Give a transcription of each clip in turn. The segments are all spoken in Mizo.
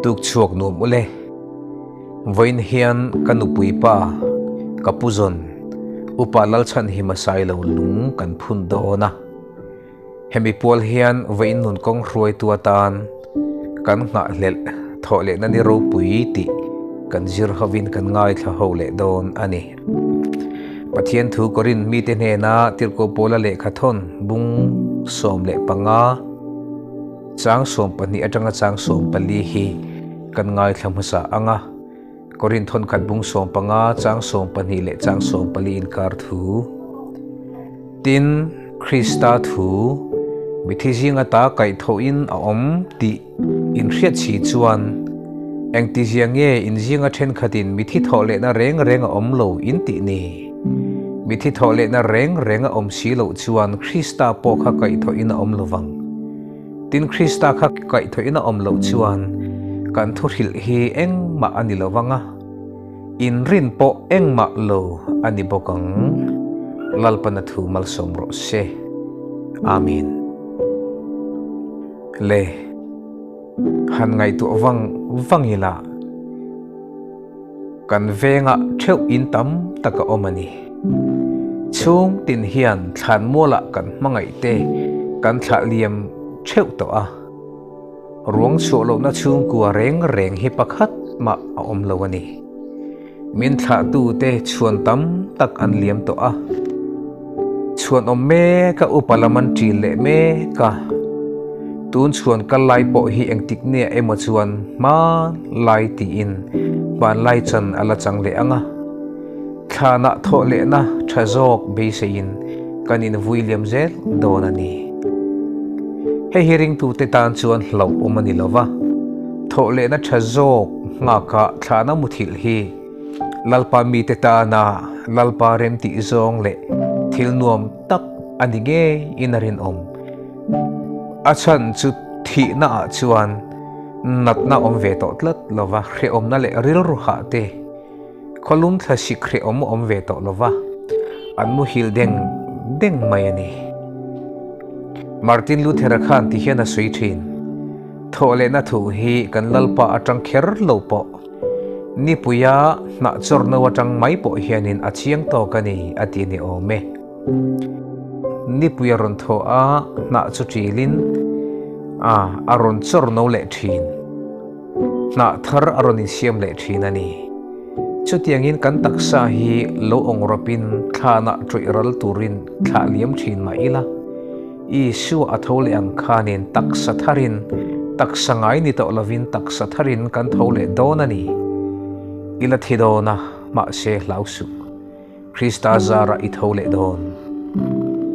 Tuk chhuak nuam ule. Vawiin hian ka nupui pa, ka pu zawn, Upa Lalchhanhima Sailo lung kan phun dawn a. Hemi pual hian vawiin nun kawng hruaitu atan kan nghahhlelh thawh lehna ni ropui tih kan zir hovin kan ngaithla ho leh dawn a ni. Pathian thu Korinth mite hnena Tirhkoh Paula lehkha thawn bung 15 chang 12 atanga chang 14 hi kan ngaithla hmasa ang a. Korinth thawnkhat bung 15 chang 12 leh chang 14 inkar thu. Tin, Krista thu mithi zinga ta kaihthawhin a awm tih inhriat si chuan engtizia nge in zinga thenkhatin mithi thawh lehna reng reng a awm lo in tih ni? Mithi thawh lehna reng reng a awm si loh chuan Krista pawh kha kaihthawhin a awm lo vang. Tin, Krista kha kaihthawhin a awm loh chuan kan thuhrilh hi engmah a ni lo vang a, inrin pawh engmah lo a ni bawk ang. Lalpana thu malsawm rawh se. Amen. Le, han ngaihtuah vang vang ila, kan vengah theuh in tam tak a awm a ni. Chhung tin hian thlanmualah kan hmangaih te kan thlah liam theuh tawh a. Ruang chhuah lohna chhungkua reng reng hi pakhat mah a awm lo a ni. Min thlahtute chhuan tam tak an liam tawh a. Chhuan awm mek a upa lam an ṭil leh mek a. Tun chhuan kal lai pawh hi engtik nia emaw chuan hmanlai tiin hmanlai chan a la chang leh ang a. Thlanah thawh lehna tha zawk beiseiin kan invui liam zel dawn a ni. Hei hi ringtute tan chuan hlauh awm a ni lo va, thawh lehna tha zawk nghaka thlana muthilh hi Lalpa mite tana Lalpa remtih zawng leh thil nuam tak a ni ngeiin a rinawm. A chhan chu thihnaah chuan natna awm ve tawh tlat lo va, hrehawmna leh rilru hah te, Khawlum thla sik hrehawm awm ve tawh lova, an muhil deng deng mai a ni. Martin Luther-a khan ti hian a sawi thin, Thawhlehna thu hi kan Lalpa atang kher lo pawh, nipuia hnah chawrno atang mai pawh hianin a chiang tawk a ni, a ti ni awm e. Nipui a rawn thaw a, hnah chu ṭilin a a rawn chawrno leh ṭhin. Hnah thar a rawn insiam leh thin a ni. Chutiangin kan taksa hi lo awng rawpin thlanah ṭawih ral turin thlah liam thin mah ila, Isua a tho leh ang khanin taksa tharin, taksa ngai ni tawh lovin taksa tharin kan tho leh dawn a ni. I la thi dawn a, mahse hlau suh. Krista zarah i tho leh dawn.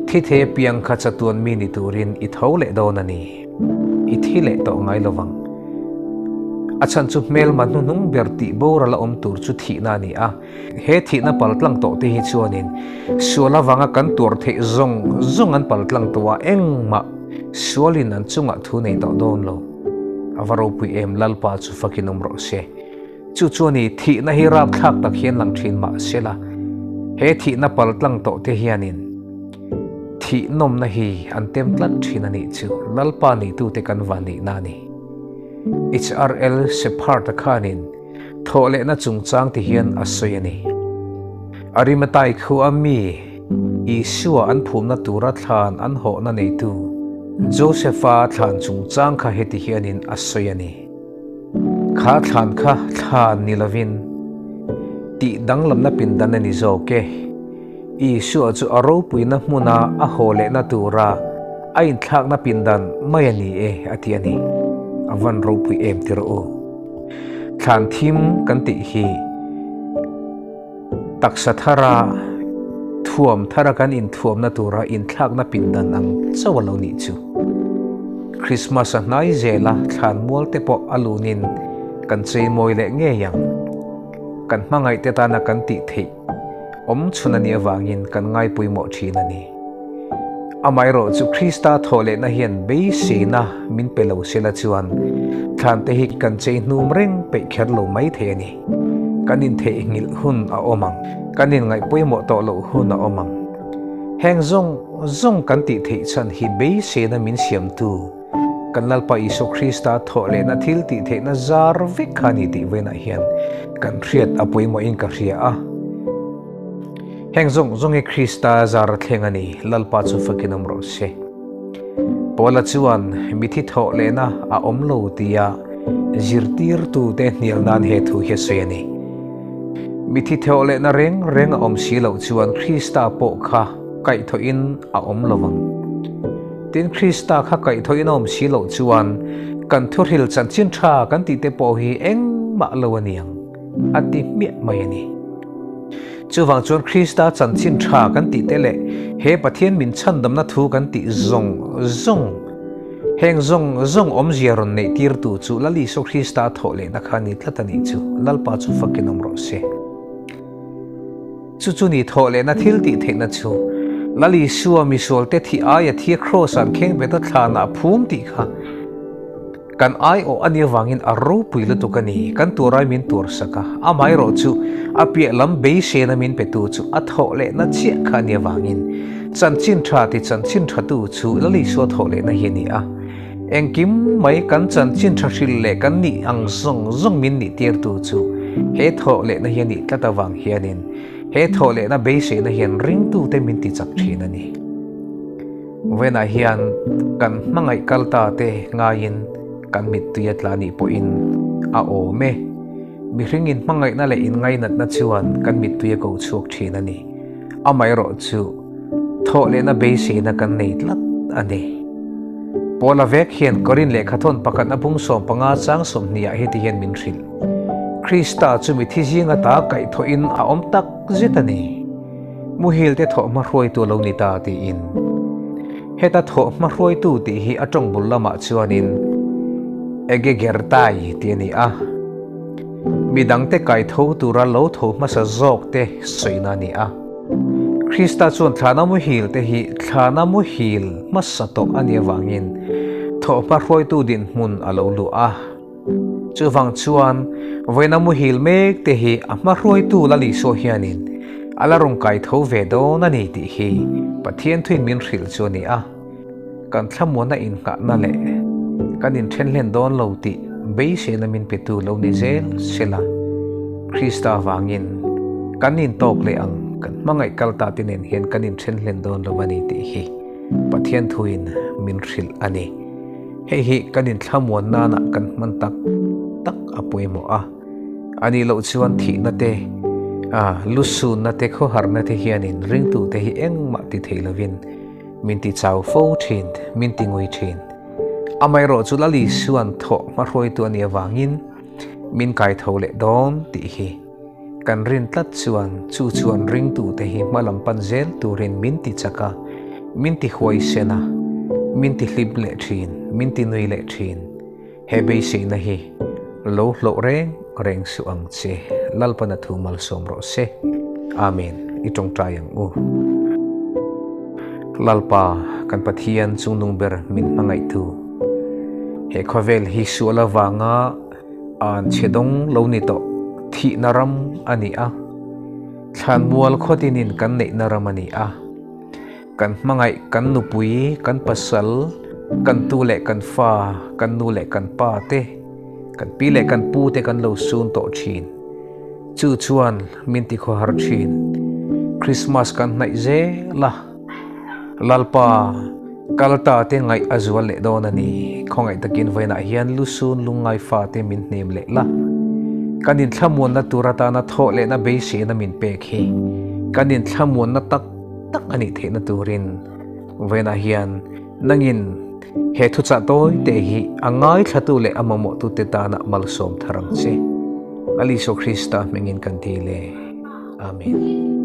Thi the piang kha chatuan mi ni turin i tho leh dawn a ni. I thi leh tawh ngai lo vang. A chhan chu hmelma hnuhnung ber tih boral a awm tur chu thihna a ni a. He thihna paltlang tawh te hi chuanin sual avanga kan tuar theih zawng zawng an paltlang tawh a, engmah sualin an chungah thu nei tawh dawn lo. A va ropui em, Lalpa chu fakin awm rawh se. Chu chuan i thihna hi rapthlak tak hian lang thin mah sela, he thihna paltlang tawh te hianin thih nawmna hi an tem tlat thin a nih chu Lalpa neitute kan van nihna a ni. HRL Shepherd-a khanin thawh lehna chungchang ti hian a sawi a ni. Arimathai khua mi Isua an phumna tura thlan an hawhna neitu Joseph-a thlan chungchang kha heti hianin a sawi a ni. Kha thlan kha thlan ni lovin tih danglamna pindan a ni zawk e. Isua chu a ropuina hmuna a haw lehna tura a inthlakna pindan mai a ni e a ti a ni. A van ropui em ti rawh u. Thlan thim kan tih hi taksa thara thuam thara kan inthuamna tura inthlakna pindan ang chauh a lo nih chu. Christmas a hnai zela thlan mual te pawh a lunin kan chei mawi leh ngei ang. Kan hmangaih te tana kan tih theih awm chhun a nih avangin kan ngaipawimawh thin a ni. Amaherawh chu Krista thawh lehna hian beiseina min pe lo sela chuan thlan te hi kan chei hnum reng peih kher lo mai thei a ni. Kan intheihnghilh hun a awm ang. Kan inngaihpawimawh tawh loh hun a awm ang. Heng zawng zawng kan tih theih chhan hi beiseina min siamtu Kan Lalpa Isua Krista thawhlehna thil tih theihna zar vek kha a ni tih vawiinah hian kan hriat a pawimawhin ka hria a. Heng zawng zawng hi Krista zar a thleng a ni, Lalpa chu fakin awm rawh se. Paula chuan mithi thawhlehna a awm lo tia zirtirtute hnial nan he thu hi a sawi a ni. Mithi thawhlehna reng reng a awm si loh chuan Krista pawh kha kaihthawhin a awm lo vang. Tin, Krista kha kaihthawhin a awm si loh chuan kan thuhril chanchin tha kan tih te pawh hi engmah lo a ni ang, a ti hmiah mai a ni. Chuvang chuan Krista chanchin tha kan tih te leh he Pathian min chhandamna thu kan tih zawng zawng, heng zawng zawng awmzia rawn neih tirtu chu Lal Isua Krista thawh lehna kha a ni tlat a nih chu. Lalpa chu fakin awm rawh se. Chu chu ni thawh lehna thil tih theihna chu Lal Isua misualte thih aia thi Kraws an kheng bet a thlanah a phum tih kha kan aiawh a nih avangin a ropui lutuk a ni. Kan turai min tuarsak a, amaherawh chu a piah lam beisena min petu chu a thawh lehna chiah kha a nih avangin chanchin tha ti chanchin thatu chu Lal Isua thawh lehna hi a ni a. Engkim mai kan chanchin tha hrilh leh kan nih ang zawng zawng min nih tirtu chu he thawh lehna hi a nih tlat avang hianin he thawh lehna beiseina hian ringtute min ti chak thin a ni. Vawiinah hian kan hmangaih kal ta te ngaiin kan mittui a tla nih pawhin a awm e. Mihring inhmangaihna leh inngainatna chuan kan mittui a ko chhuak thin a ni. Amaherawh chu thawh lehna beiseina kan nei tlat a ni. Paula vek hian Korin lehkhathawn pakhatna bung 15 chang 20 ah heti hian min hrilh, Krista chu mithi zinga ta kaihthawhin a awm tak zet a ni. Muhil te thawh hma hruaitu a lo ni ta tiin. Heta thawh hma hruaitu tih hi a tawng bul lamah chuanin Egegertai tih a ni a. Mi dangte kai tho tura lo tho hmasa zawk te sawina a ni a. Krista chuan thlana muhil te hi thlana muhil hmasa tawh a nih avangin thawhhma hruaitu dinhmun a lo luh a. Chuvang chuan vawiina muhil mek te hi a hma hruaitu Lal Isua hianin a la rawn kai tho ve dawn a ni tih hi Pathian thuin min hrilh chu a ni a. Kan thlamuanna innghahna leh kan inthen hlen dawn lo tih beiseina min petu lo ni zel sela, Krista avangin kan intawk leh ang, kan hmangaih kal ta te nen hian kan inthen hlen dawn lo a ni tih hi Pathian thuin min hrilh a ni. Hei hi kan inthlamuan nana kan hman tak tak a pawimawh a, a nih loh chuan thihna te, lusunna te, khawharna te hianin ringtute hi engmah ti thei lovin, Min ti chau fo thin, min ti ngui thin. Amaherawh chu Lal Isua'n thawh hmahruaitu a nih avangin min kai tho leh dawn tih hi kan rin tlat chuan chu chuan ringtute hi hma lam pan zel turin min ti chak a, min ti huaisen a, min ti hlim leh thin, min ti nui leh thin. He beiseina hi lo hlawh reng reng suh ang che, Lalpana thu malsawm rawh se. Amen. I tawngtai ang u. Lalpa, kan Pathian chungnung ber min hmangaihtu. He khawvel hi sual avanga an chhe dawng lo ni tawh thihna ram a ni a. Thlanmual khawtinin kan neihna ram a ni a. Kan hmangaih kan nupui, kan pasal, kan tu leh kan fa, kan nu leh kan pa te, kan pi leh kan pu te kan lo sun tawh thin. Chu chuan min ti khawhar thin. Christmas kan hnaih zel a, Lalpa kal ta te ngaih a zual leh dawn a ni. Khawngaih takin vawiinah hian lusun lungngai fa te min hnem leh la. Kan inthlamuanna tur atana thawh lehna beiseina min pek hi kan inthlamuanna tak tak a nih theihna turin vawiinah hian nangin he thuchah tawi te hi a ngaithlatu leh a mamawhtute tana malsawm thar ang che. Lal Isua Krista hmingin kan ti le. Amen.